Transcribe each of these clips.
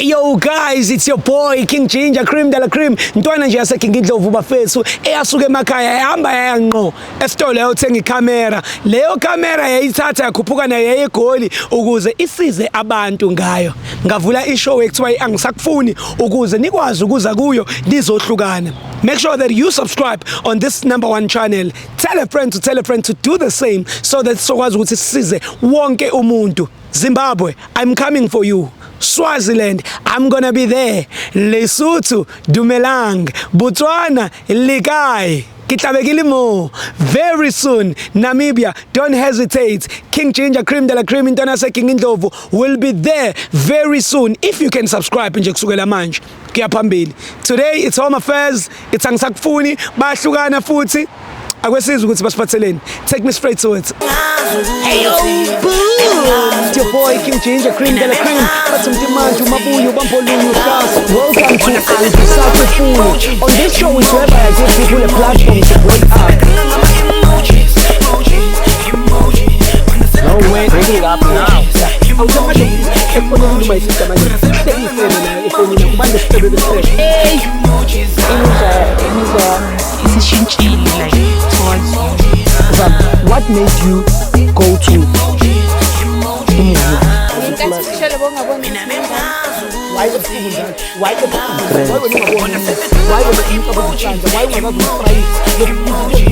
Yo guys, it's your boy King Ginger Cream de la Cream. Ntwana nje yase King Indlovu bafethu eyasuka emakhaya yahamba yaya ngqo esitolo yayothenga ikhamera. Leyo kamera yayithatha yakhuphuka nayo yaye eGoli ukuze isize abantu ngayo. Ngavula ishow ekuthiwa angisakufuni ukuze nikwazi ukuza kuyo nizohlukana. Make sure that you subscribe on this number one channel. Tell a friend to tell a friend to do the same so that sokwazi ukuthi sisize wonke umuntu. Zimbabwe, I'm coming for you. Swaziland, I'm gonna be there. Lesotho, Dumelang, Botswana, Le kae. Ke tlabe ke le mo very soon. Namibia, don't hesitate. King Ginger Cream de la Cream Intwana King Indlovu will be there very soon. If you can subscribe nje kusukela manje kuya phambili. Today it's Home Affairs, it's Angisakufuni, bahlukana futhi. Akwesizwe ukuthi basiphatheleni. Take me straight to it. Hey yo, boom! It's your boy King Ginger Cream de la Cream. Bathi mntimanje umabuyo bambolunye uhlasa. Welcome to Angisakufuni. On this show is whereby I give people a platform to break up. No way, bring it up now. Awusamanje efonini my sister manje. Hlekisele la efonini kubantu isicebe besicebe. Imizwa yami isishintshile, like, towards you. What made you go to umuzi? Ngenkathi ushele bongaboni. Why ebuhlungu njalo? Why ebuhlungu? Why wena ungaboni? Why wena umcabango isandla? Why ungakazi ukusprayisa?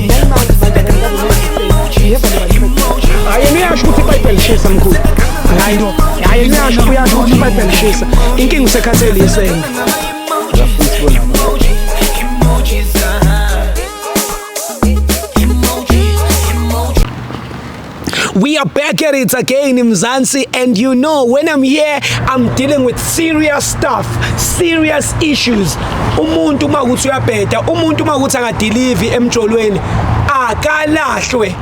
9 months manje akakazi. Hayi, yena uyasho ukuthi iPayiphi lishisa, mkhulu. Hayi, hayi, yena uyasho, uyasho ukuthi iPayiphi lishisa. Inkinga usekhathele yisende. Futhi bona. We are back at it again in Mzansi, and you know when I'm here, I'm dealing with serious stuff, serious issues. Umuntu uma ukuthi uyabheda, umuntu uma ukuthi akadeliver emjolweni, akalahlwe.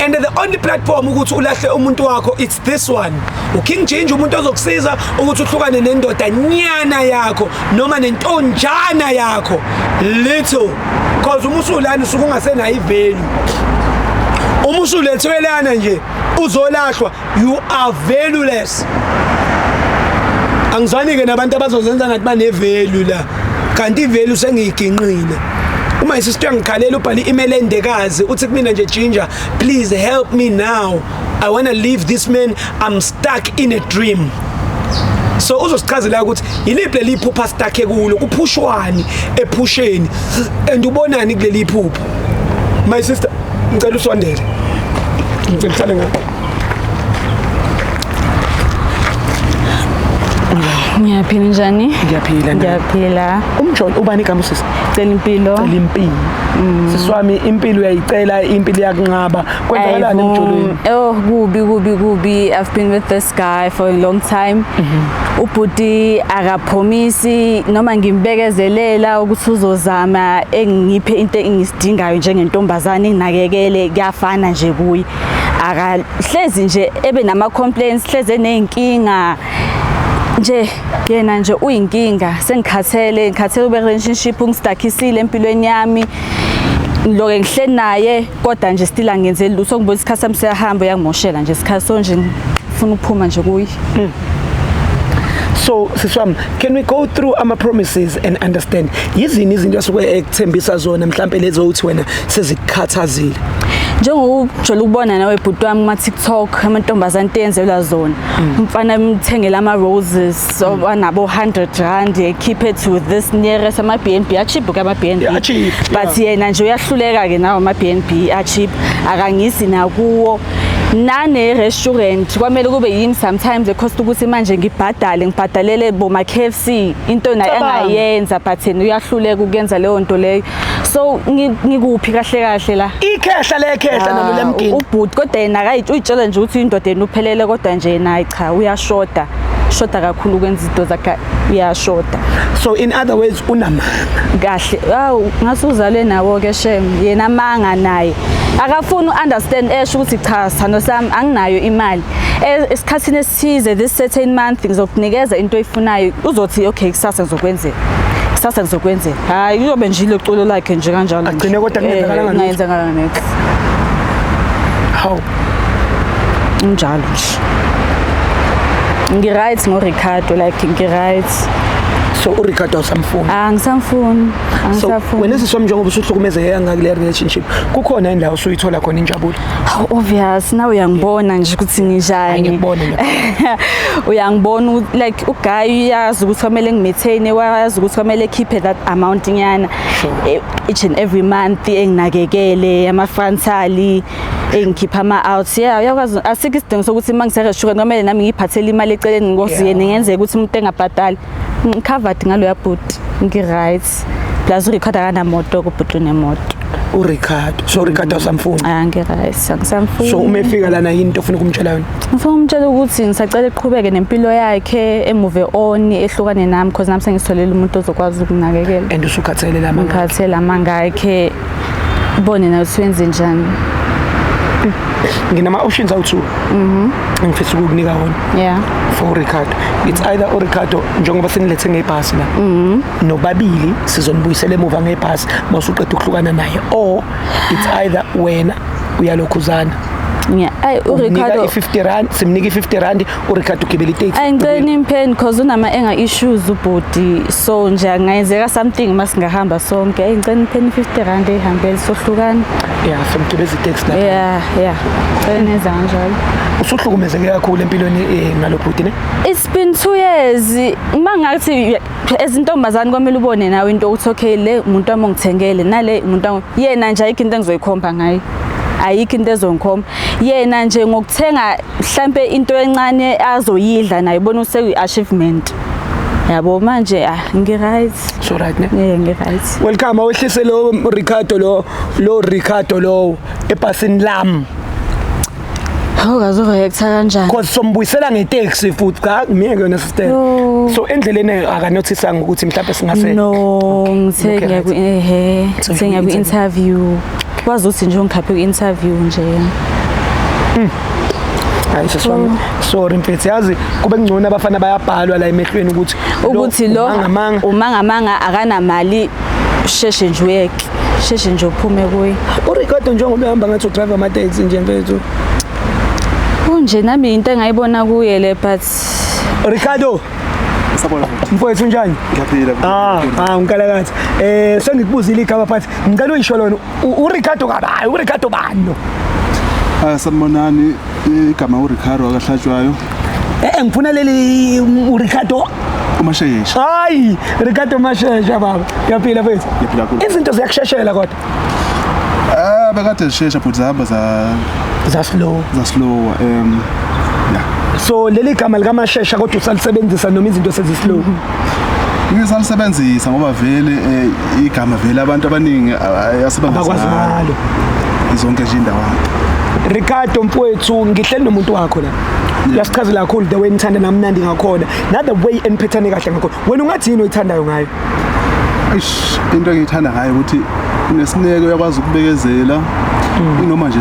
And the only platform ukuthi ulahle umuntu wakho, it's this one. UKing Ginger, umuntu ozokusiza ukuthi uhlukane nendoda nyana yakho noma nentonjana yakho. Little cause uma usulana usuke ungasenayo ivalue. Uma usulethwelana nje uzolahlwa, you are valueless. Angizwani ke nabantu abazozenza ngathi bane-value la, kanti i-value sengiyiginqile. Uma isister uyangikhalela, ubhale i-email endekazi, uthi kumina nje, "Ginger, please help me now. I want to leave this man. I'm stuck in a dream." So uzosichazela ukuthi yiliphi leli phupha stuck kulo, kuphushwani ephusheni, and ubonani kuleli phupho. My sister, ngicela usondele, ngicela uhlale ngapha. Ngiyaphila, njani? Ngiyaphila, nawe? Ngiyaphila. Umjolo ubani igama, usisi? Cela impilo. Cela impilo. Sisi wami, impilo uyayicela, impilo iyakunqaba. Kwenzakalani emjolweni? Oh, kubi, kubi, kubi. I've been with this guy for a long time. Ubhuti akapromisi noma ngimbekezelela ukuthi uzozama engiphe into engisidingayo njengentombazane, enginakekele, kuyafana nje kuye. Akahlezi nje ebe nama complaints, hleze eneyinkinga. Nje yena nje uyinkinga, sengikhathele, ngikhathele ube relationship, ungistuckisile empilweni yami. Ngiloke ngihleli naye kodwa nje still angenzeli lutho. Ngibona isikhathi sami siyahamba, uyangimoshela nje isikhathi, so nje ngifuna ukuphuma nje kuye. So sisi wami, can we go through ama promises and understand yizini izinto asuke ekuthembisa zona, mhlambe lezo uthi wena sezikukhathazile? Njengokujwayele ukubona nawe, bhuti wami, kuma-TikTok, amantombazane into eyenzelwa zona, umfana emthengela ama-roses anabo R100, keep it to this nearest ama-B&B acheap ke ama-B&B. Yeah, cheap, But yeah. yena nje uyahluleka-ke nawo ama-B&B acheap, akangisi nakuwo nane-restaurant. Kwamele kube yimi sometimes ecost ukuthi manje ngibhadale, ngibhadalele boma-KFC, into naye Cabanga. angayenza, but yena uyahluleka ukuyenza leyo nto leyo. So ngikuphi kahle kahle la? Ikhehla lekhehla nalo lemgini. Ubhuti kodwa yena uyitshela nje ukuthi indoda yena uphelele, kodwa nje yena hayi cha, uyashoda, shoda kakhulu ukwenza izinto zakhe, uyashoda. So in other words, unamanga. Kahle, awu, ngathi uzalwe nawo ke shem yena amanga. Naye akafuni u-understand, esho ukuthi cha, sithando sami, anginayo imali. Esikhathini esithize, this certain month, ngizokunikeza into oyifunayo. Uzothi okay, kusasa ngizokwenzela, kusasa ngizokwenzela. Hayi, uyobe nje ile culo lakhe nje kanjalo nje. Agcine kodwa kungenzakalanga lutho. Kungayenzakalanga next. Hawu. Unjalo nje. Ngi-right ngo-Ricardo, like ngi-right. So uRicardo awusamfuni? Angisamfuni. So Angisafuni. wena sisi wami, njengoba usuhlukumezeke kangaka kule relationship, kukhona indawo usuyithola khona injabulo? Hawu, obvious, nawe uyangibona nje ukuthi nginjani. Ngiyakubona nje. Uyangibona like uguy uyazi ukuthi kwamele ngimaintain, wayazi ukuthi kwamele ekhiphe that amount nyana each and every month, enginakekele ama-frontali, engikhipha ama-out. Yeah, uyakwazi, asikho isidingo sokuthi uma ngise-restaurant kwamele nami ngiyiphathele imali eceleni ngoba yena ngenzeka ukuthi umuntu engabhadali. Ngi-covered ngaloya bhuti, ngi-right. Plus uRicardo akanamoto, kubhuti unemoto. uRicardo, so uRicardo awusamfuni? Ah, ngi-right, angisamfuni. So uma efika lana, yini into ofuna ukumtshela yona? Ngifuna ukumtshela ukuthi ngisacela eqhubeke nempilo yakhe, emove on, ehlukane nami, because nami sengitholele umuntu ozokwazi ukunakekela. And usukhathele la manga? Ngikhathele amanga akhe. Bone nawe ukuthi wenze njani. Nginama-options awu-two engifisa ukukunika wona for uRicardo. It's either uRicardo, njengoba senilethe ngebhasi la, nobabili sizonibuyisela emuva ngebhasi mawusuqeda ukuhlukana naye, or it's either wena uyalokhuzana Yeah, ay, umnika uRicardo i-50 rand, simnika i-50 rand, uRicardo ugibela iteksi. Ay, ngicela nimpheni because unama anger issues ubhuti, so nje angayenzeka something masingahamba sonke. Ay, ngicela nimpheni 50 rand ehambele, sohlukana. Yeah, somgibeza iteksi lapha. Yeah, ngicela nenza kanjalo. Usuhlukumezeke kakhulu empilweni ngalo bhuti, ne? It's been 2 years. Uma ngathi ezintombazane kwamele ubone nawe into ukuthi okay, le umuntu wami ongithengele nale umuntu wami yena nje, ayikho into engizoyikhomba ngayo, ayikho into ezongikhomba yena nje ngokuthenga mhlambe into encane azoyidla naye, ubona usekuyi-achievement yabo. Manje ah, ngi-right. So right, ne? Yeah, ngi-right. Welcome, awehlise lo Ricardo, lo Ricardo lo ebhasini lami. Awukazi ureacta kanjani? Cause sombuyisela ngeteksi futhi. Cha, ngiyeke yona, sister. No. So endleleni akanothisanga ukuthi mhlawumbe singase No, ngithe Okay, ngiya right. ehe, So ngithe ngiya kwi-interview. kwi-interview, wazi ukuthi nje ungikhaphe kwi-interview nje. Hayi sisi wami, sorry mfethu, yazi kube ngcono abafana bayabhalwa la emehlweni ukuthi Ukuthi lo umangamanga. Umangamanga, akanamali, sheshe nje uyeke, sheshe nje uphume kuye. URicardo njengoba ehamba ngathi udrive ama-taxi nje, mfethu. Kunje nami into engayibona kuye le, but Ricardo. Sabona. Mfowethu, unjani? Ngiyaphila. Ah, unkalakathi. Sengikubuzile igama, but ngicela uyisho lona. URicardo kabayi, uRicardo bani lo? Ah, sanibonani, igama uRicardo akahlatshwayo. Ngifuna leli uRicardo. Umashesha. Hayi, Ricardo Mashesha baba. Uyaphila mfethu? Ngiyaphila kakhulu. Izinto ziyakusheshela kodwa. Ah, bekade zishesha futhi zahamba za Za slow. Za slow, yeah. So leli gama likaMashesha kodwa usalisebenzisa noma izinto sezislow? Ngisalisebenzisa ngoba vele igama vele abantu abaningi asebenza Abakwazi ngalo. Zonke nje indawo. Ricardo mfowethu, ngihleli nomuntu wakho la. Uyasichazela kakhulu the way nithanda namnandi ngakhona. Na the way eniphethane kahle ngakhona. Wena ungathi yini oyithandayo ngayo? Eish, into engiyithanda ngayo ukuthi unesineke, uyakwazi ukubekezela. Inoma nje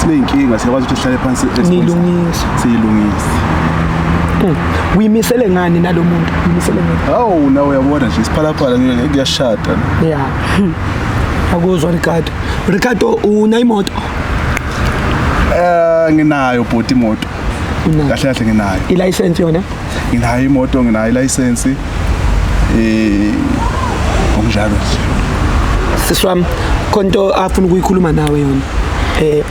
sineyinkinga, siyakwazi ukuthi sihlale phansi Nilungise. Siyilungise. Uyimisele ngani nalomuntu? Uyimisele ngani? Hawu, nawe uyabona nje isiphalaphala kuyashada. Yeah. Akuzwa Ricardo. Ricardo, una imoto? Nginayo bhuti imoto. Unayo. Kahle kahle nginayo. I-license yona? Nginayo imoto, nginayo ilicense. Okunjalo nje. Sisi wami, khonto afuna ukuyikhuluma nawe yona.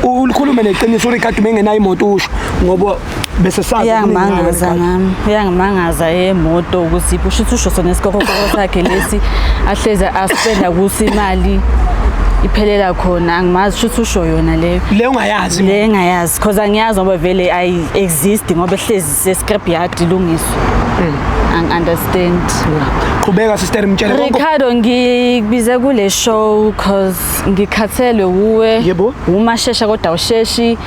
Ulikhulume neqiniso uRicardo mengenayo imoto, usho ngoba bese sazi okuningi ngawe, Iyangimangaza Ricardo. nami, iyangimangaza yemoto ukuthi usho ukuthi usho sona isikorokoro sakhe lesi ahleze aspenda kuso, imali iphelela khona. Angimazi, shuthi usho yona leyo. Le ungayazi. Le engayazi, cause angiyazi ngoba vele ayi-exist, ngoba ehlezi se-scrap yard ilungiswa. Angi-understand. Qhubeka sister, mtshele konke. Ricardo, ngikubize kule show cause ngikhathelwe wuwe. Yebo. Umashesha kodwa awusheshi,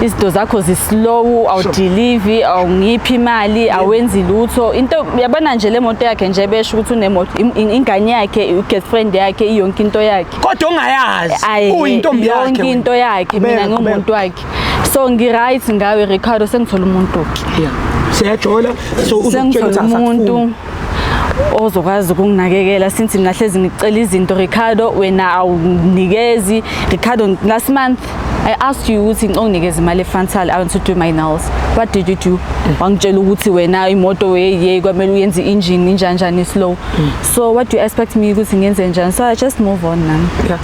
izinto zakho zislow, awudeliver, awungiphi imali, awenzi lutho. Into yabona nje le moto yakhe nje, besho ukuthi unemoto, ingane yakhe, i-girlfriend yakhe, iyonke into yakhe. Kodwa ungayazi. Ayi, Uyintombi yakhe. yonke Wena. into yakhe, mina Qhubeka, ngiwumuntu wakhe, so ngi-right ngawe Ricardo, sengithola umuntu. Yeah. Siyajola, so uzokutshela ukuthi Sengithola umuntu asakufuni. Ozokwazi ukunginakekela, since mina hlezi ngicela izinto, Ricardo, wena awunikezi. Ricardo, last month I asked you ukuthi nginikeze imali e-frontal, I want to do my nails. What did you do? Wangitshela ukuthi wena imoto hey kwamele uyenze i-engine injani njani slow. So what do you expect me ukuthi ngenze njani? So I just move on nami. Yeah.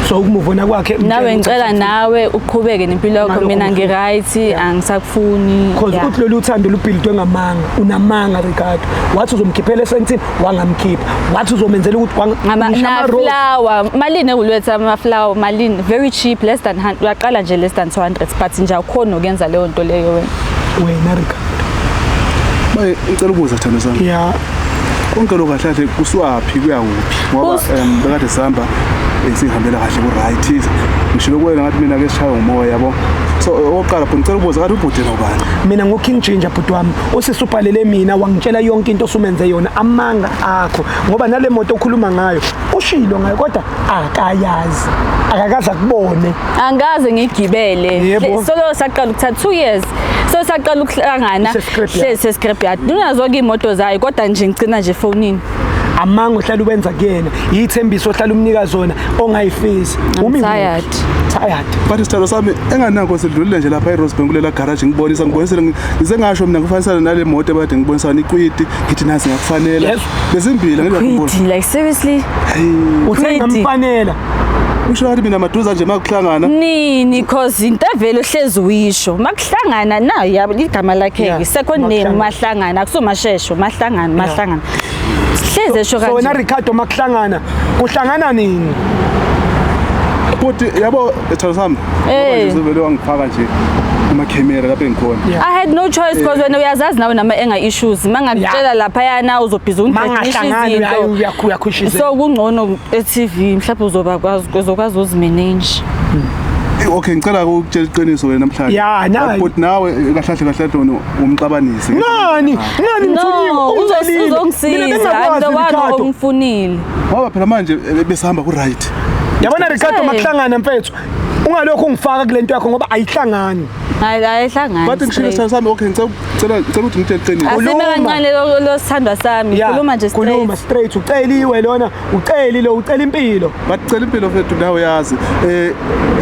So ukumuvona kwakhe Nawe ngicela nawe uqhubeke nempilo yakho, Ngalokho mina ngifuna. ngi-right, angisakufuni. Because uthi lolu uthando lubhildwe ngamanga, unamanga Ricardo. Wathi uzomkhiphela esentini, wangamkhipha. Wathi uzomenzela ukuthi ngisho ama-rose. Na-flower malini ewulwethu, ama-flower malini? Very cheap, less than 100, uyaqala nje less than 200, but nje awukhoni nokwenza leyo nto leyo wena. Wena Ricardo. Maye ngicela ukubuza, sithando sami. Yeah. Konke lokho kahle kahle kusuwaphi, kuya kuphi? Ngoba bekade sihamba, sihambela kahle ku right. Ngishilo kuwena ngathi mina ke sishaya umoya, yabo. So okokuqala bhuti, ngicela ukubuza, ngathi ubhuti nobani? Mina ngu-King Ginger, bhuti wami. Usisi ubhalele mina, wangitshela yonke into osumenze yona, amanga akho, ngoba nale moto okhuluma ngayo ushilo ngayo, kodwa akayazi, akakaze akubone. Angikaze ngigibele. Yebo. Solo saqala ukuthatha 2 years, so saqala ukuhlangana. Use-scrapyard. Hlezi se-scrapyard, unazo-ke iy'moto zayo, kodwa nje ngigcina nje efonini. Amanga ohlala uwenza kuyena, yithembiso ohlala umnika zona ongayifezi. I'm Umi kuphi? tired. Tired. Bathi sithando sami enganakho sedlulile nje lapha eRosebank kulela garage, ngibonisa ngibonisele, ngize ngasho mina kufanisana nale moto ebekade ngibonisana iKwid, ngithi nazi ngakufanela. Yes. Bezimbili ngiyakhumbula. Kwidi, like seriously? Uthe Kwidi. ngamfanela. Usho ngathi mina maduza nje makuhlangana. Nini? Cause into evele uhlezi uyisho makuhlangana nayo, yabo, igama lakhe, second name. Makuhlangana. Mahlangana akusomashesho, mahlangana, mahlangana, hlezi esho So wena kanje. Ricardo, makuhlangana kuhlangana nini? Futhi yabo sithando sami. Eh. Ngoba nje uzovele wangifaka nje kuma-camera lapho engikhona. I had no choice because wena uyazazi nawe nama anger issues, mangakutshela laphayana uzobhiza ungithreatenisha Mangahlangani izinto. uyakhwishiza. So kungcono e-TV, mhlawumbe uzoba kwazi, uzokwazi uzimanage. Okay, ngicela ukutshela iqiniso wena namhlanje. Ya, nayi. But nawe kahle kahle kahle wena umxabanisi. Ngani ngani? No, Ngithunyiwe, ungicelile. Mina uzongisiza. I'm bengingakwazi, the one Ricardo. ongifunile. Ngoba phela manje besihamba ku right. Yabona Ricardo, Hey. makuhlangana mfethu, ungalokhu ungifaka kule nto yakho ngoba ayihlangani. Hayi, ayihlangani. Bathi ngishilo sithando sami, okay, ngicela ukuthi ngitshele iqiniso. Asime Khuluma. kancane lo sithandwa sami. Ya, Khuluma nje khuluma straight. straight. Uceliwe lona, ucelile, ucela impilo. Bathi cela impilo fethu, nawe uyazi.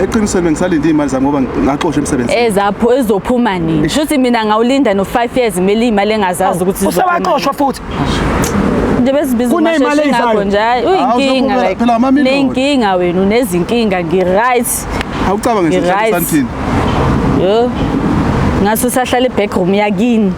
Eqinisweni bengisalinde imali zami ngoba ngaxoshwa emsebenzini. Ezapho ezophuma nini? Shuthi mina ngawulinda no 5 years, imele imali engazazi ukuthi izophuma. Usewaxoshwa futhi? Nje bezibiza Kuney'mali umasheshe eyizayo. ngakho nje, hayi, uyinkinga Hawu, like. phela ama-million. Nenkinga wena, unezinkinga, ngi-right. Awucabange nje Ngi-right. santini. Yo. Ngathi usahlala e-backroom yakini.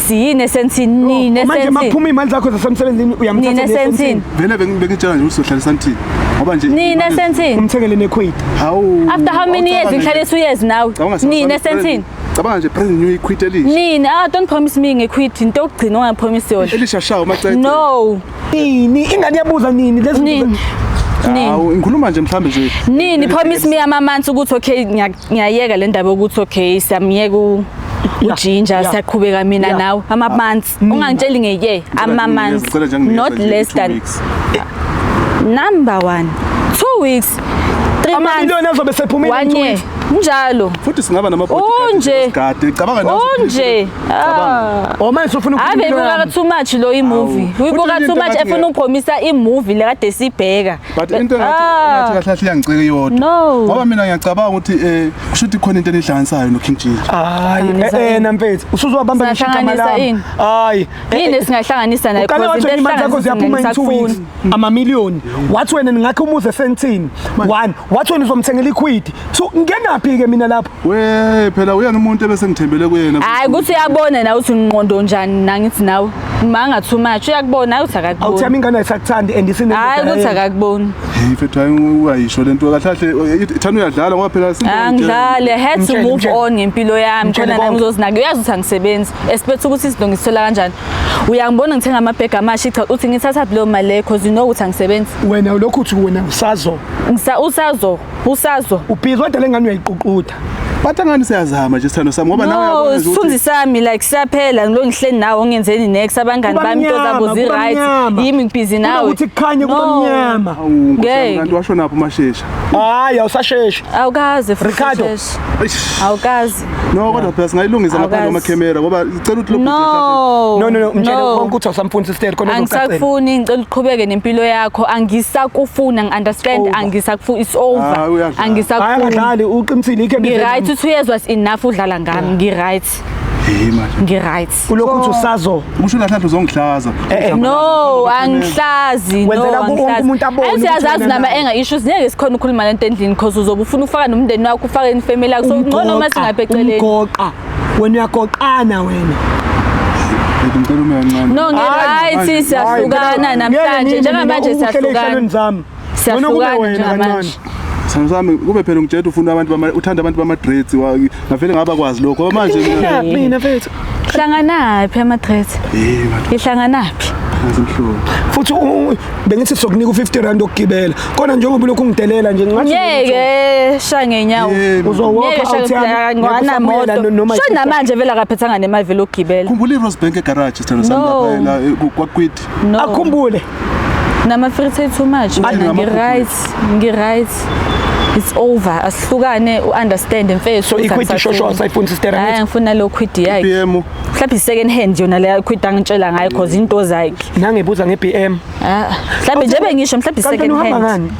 Siyini esentini? Nini Manje esentini? makuphuma iy'mali zakho zasemsebenzini uyamthatha Nini esentini? Vele bengitshela nje ukuthi uzohlala esantini. Ngoba nje Nini esentini? Umthengele neKwid. Hawu. After how many years? Ngihlale 2 years nawe. Nini esentini? Cabanga nje brand new iKwid elisha. Nini? Ah, don't promise me ngeKwid, into yokugcina ongapromise yona. Elisha shawo macece. No. Nini ingane iyabuza nini lezi? Nini? Nini? Hawu, ngikhuluma nje mhlambe nje. Nini? Promise me ama-months ukuthi okay, ngiyayeka le ndaba yokuthi okay, siyamyeka uGinger, siyaqhubeka mina nawe, ama-months, ungangitsheli ngeye ama-months. Ngicela nje nginikeze Not nje less two than weeks. number one, 2 weeks, 3 months, Amamiliyoni azobe sephumile in one 2 year weeks. njalo. Futhi singaba nama-bodyguard Unje. sigade. Cabanga nawe. Unje. Cabanga. Ah. Oh, manje usufuna Ave ukukhuluma impilo ibuka yami. too much lo imovie. Hawu. Uyibuka Futhi too into much, engathi efuna upromise imovie le kade sibheka. But into engathi Ah. engathi kahle kahle iyangicika iyodwa. No. Ngoba mina ngiyacabanga ukuthi kusho ukuthi khona into enihlanganisayo no King Ginger. Hayi, Hlanganisa eh ini? na mfethu, usuzowabamba ngisho igama Singahlanganisa lami. ini? Hayi. Yini esingahlanganisa nayo? Uqale Because wathi into wena imali zakho ziyaphuma in 2 weeks, amamiliyoni. Wathi wena ningakhe umuzi esentini. One, wathi wena uzomthengela iKwid. Two, ngenaphi ke mina lapho? We phela uyena umuntu ebese ngithembele kuyena. Hayi, ukuthi uyabona nawe ukuthi ngqondo njani, nangithi nawe manga too much, uyakubona ukuthi Awuthi akakuboni. yami ingane ayisakuthandi and isine. Hayi, ukuthi akakuboni. Hey mfethu, hayi, ungayisho lento kahle kahle, ithanda uyadlala ngoba phela Angidlali, I had to Mtshele, move mtshele. on ngempilo yami. Mtshele Khona nami konke. ngizozinaka, uyazi ukuthi angisebenzi, expect ukuthi izinto ngizithola kanjani. Uyangibona ngithenga amabhegi amasha, cha, uthi ngithatha leyo mali leyo because you know ukuthi angisebenzi. Wena lokhu uthi wena usazo. Usazo, usazo. Ubhizi kodwa lengane uyayiququda. Bathi angani siyazama nje sithando sami ngoba nawe No, uyabona nje isithunzi ukuthi sami like siyaphela, ngilo ngihleli nawe ungenzeni next, abangani Kuba bami into zabo mnyama, zi kuba right, mnyama. yimi ngibhizi nawe. Kunokuthi kukhanye kuba No. mnyama. Awu, Nkosi yami, Ngeke. kanti washo napho mashesha. Hayi, awusasheshi. Awukaze futhi Ricardo. usheshe. Eish. Awukaze. No, kodwa phela singayilungisa ngaphandle Awukazi. kwamakhemera ngoba ngicela ukuthi lo bhuti No. No, no, no, mtshele konke ukuthi awusamfuni sister khona uzokucacela. Angisakufuni, ngicela uqhubeke nempilo yakho. Angisakufuna, ngi-understand, Over. angisakufuni, it's over. Ah, uyadlala. Hayi, Angisakufuni. angadlali, uqinisile ikhe. Ngi-right, uthi uyezwa is enough udlala ngami, ngi-right, Hey manje. ngi-right. Ulokhu uthi usazo. Kusho kahle kahle uzongihlaza. Eh, eh. No, angihlazi, no, Wenzela ku- wonke umuntu abone Angithi ukuthi uyazazi wena nama naye. anger issues, ngeke sikhona ukukhuluma lento endlini because uzobe ufuna ufaka nomndeni wakho, ufake nefamily yakho. So ngcono uma singapha eceleni. Umgoqa. Wena uyagoqana wena. Baby, ngicela ume kancane. No, ngi-right, Hayi, siyahlukana namhlanje. Njengamanje siyahlukana. Zami. Siyahlukana njengamanje. Sithando sami kube phela ungitshela ukuthi ufuna abantu bama uthanda abantu bama dreads ngavele ngaba kwazi lokho ngoba manje mina Mina mfethu. Hlanganaphi ama-dreads? Eh madoda Ihlanganaphi? ngihlupha. Futhi bengithi sokunika u50 rand okugibela. Kona njengoba lokhu ungidelela nje ngathi Ngeke sha ngenyawo. Yebo. Uzowalk Ngeke out yami. ngwana moto. Noma Sho namanje vele akaphethanga nemali vele okugibela. Khumbula iRosebank egarage sithando sami No. lapha la kwakwiti. No. Akhumbule. Nama free too much. Ayi, Mina ngama- ngi-right, ngi-right. It's over. Asihlukane u-understand mfethu. So ukuthi ikwidi angisafuni. shosho asayifuni sister Hayi, angithi. ngifuna lo quid yakhe. PM Mhlawumbe i-second hand yona leya quid angitshela ngayo cause into zakhe. Nangibuza ngeBM. Ah, mhlawumbe nje bengisho mhlawumbe Kanti i-second wena uhamba hand. ngani?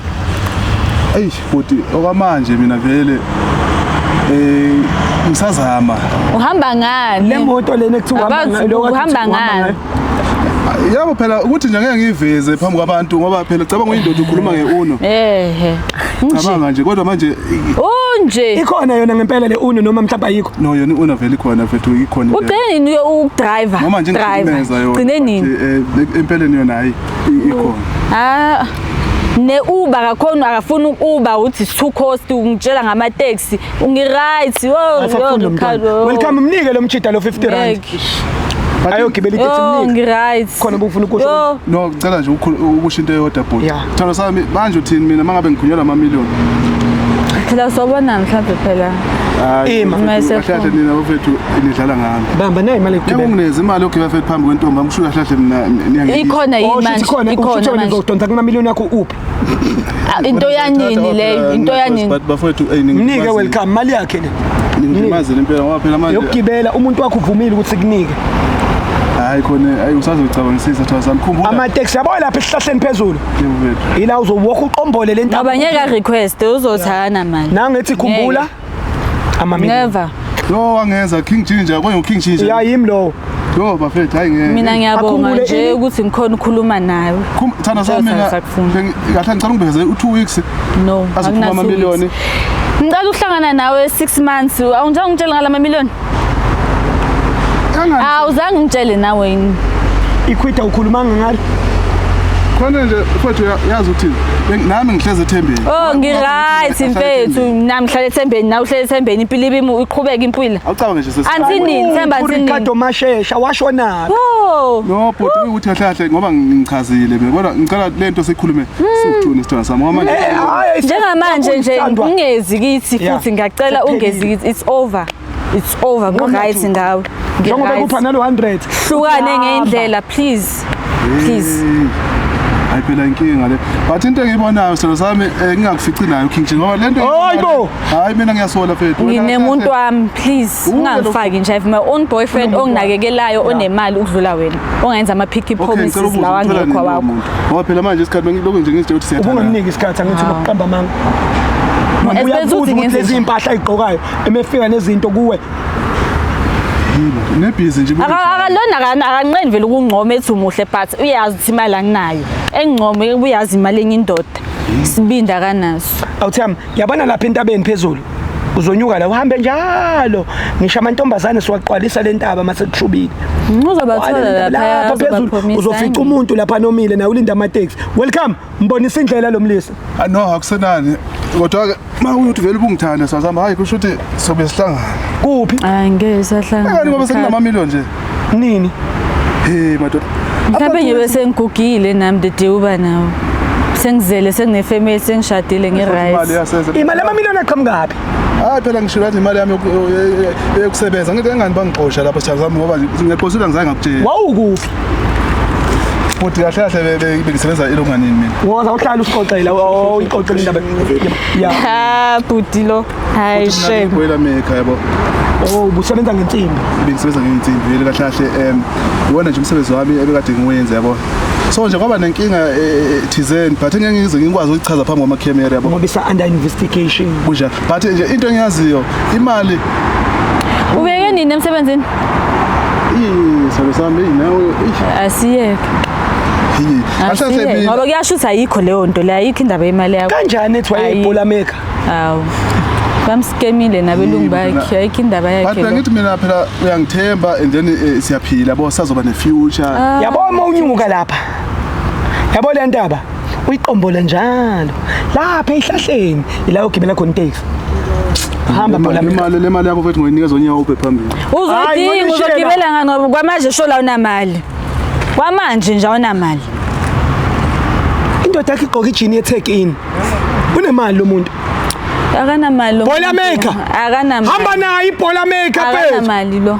Eish futhi okwamanje mina vele ngisazama. Uhamba ngani? Le moto lena ekuthiwa uhamba Abazi ngayo, lo kade uhamba uthi uhamba ngani? ngayo. Yabo phela ukuthi nje ngeke ngiyiveze phambi kwabantu ngoba phela cabanga uyindoda ukhuluma ngeUno. Ehe. Cabanga nje kodwa manje Unje. Ikhona yona ngempela le Uno noma mhlawumbe ayikho. no yona iUno vele ikhona mfethu ikhona. impela. Ugcine nini ukudriver? Noma nje ngihlukumeza yona. Gcine nini? But, empeleni yona hayi ikhona. Ah. Ne Uber akakhona akafuni uUber uthi it's too cost ungitshela ngama taxi. Ungi right. Yo, Asafuni lo mntwana. Welcome, mnike lo mchita lo 50 rand. Ayogibela iteksi Yo, mnike. ngi right. Khona ubufuna ukusho. Yo, No ngicela nje ukusho into eyodwa bhuti. Yeah. Thando sami manje uthini mina mangabe ngikhunyelwa ama million. phela sobona mhlawumbe phela. Hayi. Ima. mfethu, Kahle kahle nina bafethu nidlala ngami. Bamba nayi imali Ngeke yokugibela. ungineze imali yokugibela fethu phambi kwentombi ngisho kahle kahle mina niyangiyisa. Ikhona Oh, yini shuthi manje? khona Ikhona usho manje. ngizodonsa kuma million yakho uphi? Ah, Into yanini leyo? Into yanini? But bafethu ey Mnike welcome mali yakhe le. Ningimazile impela ngoba phela manje Yokugibela umuntu wakho uvumile ukuthi kunike. hayi khona hayi usazocabangisisa thando sami khumbula. Ama taxi yabo lapha esihlahleni phezulu. Yebo mfethu. Ila uzowalk uqombole le ntaba. Ngoba ngeke request uzothana manje. Nangithi khumbula ama million. Never. Yo wangenza King Ginger konye uKing Ginger. Ya yimi lowo. Yo bafethu hayi ngeke. Mina ngiyabonga Akhumbule nje ini? ukuthi ngikhona ukukhuluma nawe. Thando sami mina Ngisakufuna. kahle ngicela ungibhekeze u2 weeks No, azophuma ama akunasu- million. Ngicela ukuhlangana nawe 6 months. Awunjani ungitshele ngalama million? Kangani? Awuzange ungitshele nawe yini? Ikhwida ukhulumanga ngalo. Khona nje mfethu yazi ukuthi nami ngihleze ethembeni. Oh, ngi-right mfethu. Nami ngihlala ethembeni, nawe uhlala ethembeni. Impilo ibimi iqhubeka impilo. Awucabange nje sesi. Anti nini? Themba anti nini? uRicardo Mashesha washona. Oh. No bhuti ukuthi kahle kahle ngoba ngichazile mina kodwa ngicela lento sikhulume siwuthune sithando sami ngoba manje Eh hayi Njengamanje nje Sithandwa. ungezi kithi Yeah. futhi ngiyacela ungezi kithi. It's over. It's over. Ku-right ngawe. Njengoba Ngi-right. kupha nalo 100. Hlukane ngendlela please. Please. Hayi phela inkinga le. But into engiyibonayo sithando sami ngingakufici nayo King Ginger ngoba lento Hayi bo. Hayi mina ngiyasola mfethu. Wena Nginemuntu kahle- wami please Uwe lo- ungangifaki nje I have my own boyfriend onginakekelayo onemali ukudlula wena ongenza ama picky Okay, ngicela promises ukubuza lawa uthola angekho nini lowo wakho. muntu? Ngoba phela manje isikhathi bengilokhu nje ngizitshela ukuthi siyathandana. Ubungamniki isikhathi angithi ukuqamba amanga. Especially Uyabuza ukuthi ukuthi ngenze lezi impahla ayigqokayo emefika nezinto kuwe. Nebhizi nje. Akalona akanqeni vele ukungcoma ethi umuhle but uyazi ukuthi imali anginayo. Engcome uyazi imali enye indoda. Sibinda kanaso. Awuthami, yabona lapha entabeni phezulu. Uzonyuka la uhambe njalo. Ngisho amantombazane siwaqwalisa le ntaba mase kushubile. Uzobathola lapha Lapha phezulu uzofica umuntu lapha nomile nawe ulinda amateksi. Welcome, mbonisa indlela lo mlisa. Ah, no akusenani. Kodwa ke uma uthi vele ubungithanda sazama hayi kusho ukuthi sobe sihlangana. Kuphi? Hayi ngeke sahlangana. Ngani ngoba sekunama million nje. Nini? Hey madoda. Mhlawumbe ngibe sengigugile nami dede uba nawe. Sengizele senginefamily sengishadile Imali ngi-right. yaseze. Imali ama million aqhamukaphi? Hayi phela ngishilo ngathi imali yami yokusebenza ngithi engani bangixosha lapho sithando sami ngoba ngiyaqosela ngizange ngakutshela. Wawukuphi? Futhi kahle kahle bengisebenza elonganini mina. Woza uhlala usixoxela, uyixoxela indaba. Ya. Ha bhuti lo. Hayi shame. Boiler maker yabo. Oh, ubusebenza ngensimbi. Bengisebenza ngensimbi vele kahle kahle iwona nje umsebenzi wami ebekade ngiwenza yabo. So nje kwaba nenkinga thizeni but ngeke ngize ngikwazi ukuchaza phambi kwama-camera yabo. Ngoba isa under investigation. Kunjalo. But nje into engiyaziyo imali Ubeke nini emsebenzini? Salo sami nawe. Asiyeke. Kahle Ngoba kuyasho ukuthi ayikho leyo nto leyo, ayikho indaba yemali yakho. Kanjani ethi wayeyibhola maker? Hawu. Bamskemile nabelungu bakhe, ayikho indaba yakhe. But ngithi mina phela uyangithemba and then siyaphila yabo, sazoba ne future. Yabo uma unyuka lapha. Yabo le ndaba uyiqombola njalo. Lapha ehlahleni ila ugibela khona itaxi. Hamba bhola imali le mali yakho mfethu ngoyinikeza onyawo ube phambili. Uzodinga uzogibela ngani ngoba kwamanje shola unamali. Kwamanje nje awunamali. Indoda yakhe igqoka ijini ye take in. Unemali lo muntu. Akanamali lo. Boiler maker. Akanamali. Hamba naye ibhola maker phela. Akanamali lo.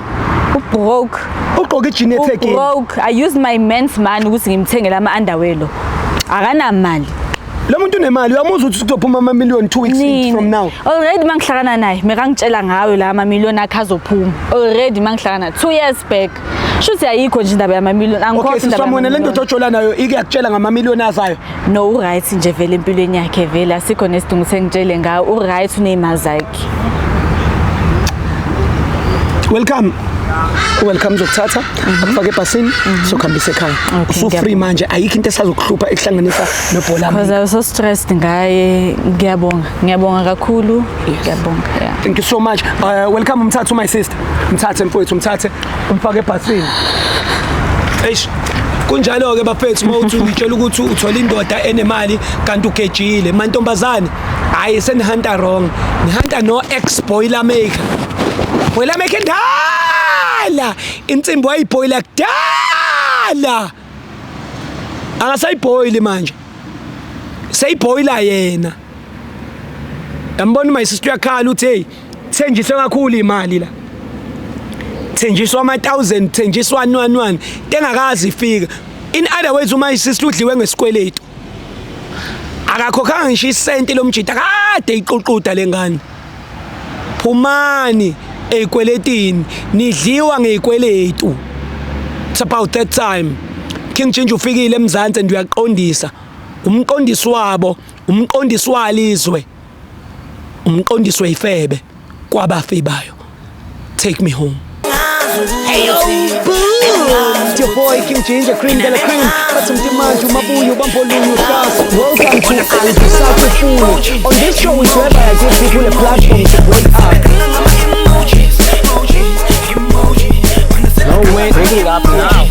Ubroke. Ugqoka ijini ye take in. Ubroke. I used my man's money ukuthi ngimthengele ama underwear lo. Akanamali. Lo muntu unemali uyamuzwa ukuthi kuzophuma ama million 2 weeks from now. Already mangihlangana naye mekangitshela ngawe la ama million akhe azophuma. Already mangihlangana 2 years back. Shuthi ayikho nje indaba yama million. Angikho Okay, indaba. siswamona le ndoda ojola nayo ikuyakutshela ngama million azayo. No uright nje vele empilweni yakhe vele asikho nesidingo sengitshele ngawe uright uneyimali zakhe. Welcome. Welcome zokuthatha akufake ebhasini sokuhambisa ekhaya. Usu free manje ayikho into esazokuhlupha ekuhlanganisa nebhola. Because I was so stressed ngaye. Ngiyabonga. Ngiyabonga kakhulu. Ngiyabonga. Yeah. Thank you so much. Welcome umthathe my sister. Umthathe mfowethu umthathe umfake ebhasini. Eish. Kunjalo ke bafethu mawuthi ngitshela ukuthi uthola indoda enemali kanti ugejile mantombazane hayi senihanta wrong nihanta no ex boiler maker. Boiler maker ndala insimbi wayibhoyila kudala akasayibhoyili manje seyibhoyila yena. Yambona my sister uyakhala uthi hey thenjiswe kakhulu imali la, thenjiswa ama 1000 thenjiswa 111 tengakazi ifika. In other words uma sister udliwe ngesikweletu akakhokhanga ngisho isenti lomjita kade iququda lengane. Phumani eyikweletini nidliwa ngeyikweletu. It's about that time. King Ginger ufikile eMzansi and uyaqondisa. Umqondisi wabo, umqondisi walizwe, umqondisi weyifebe kwabafibayo. Take me home. Hey, boom! It's your boy King Ginger, cream de la cream. But some demand to Mabuyo, Bampolunyo Stars. Welcome to Angisakufuni. On this show is whereby I give people a platform to break up. No way, bring it up now.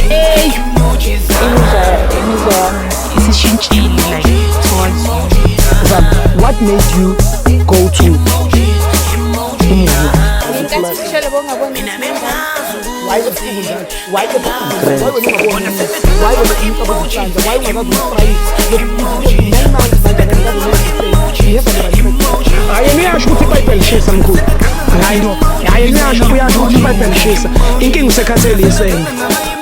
Hey, like towards you. What made you go to Why why why.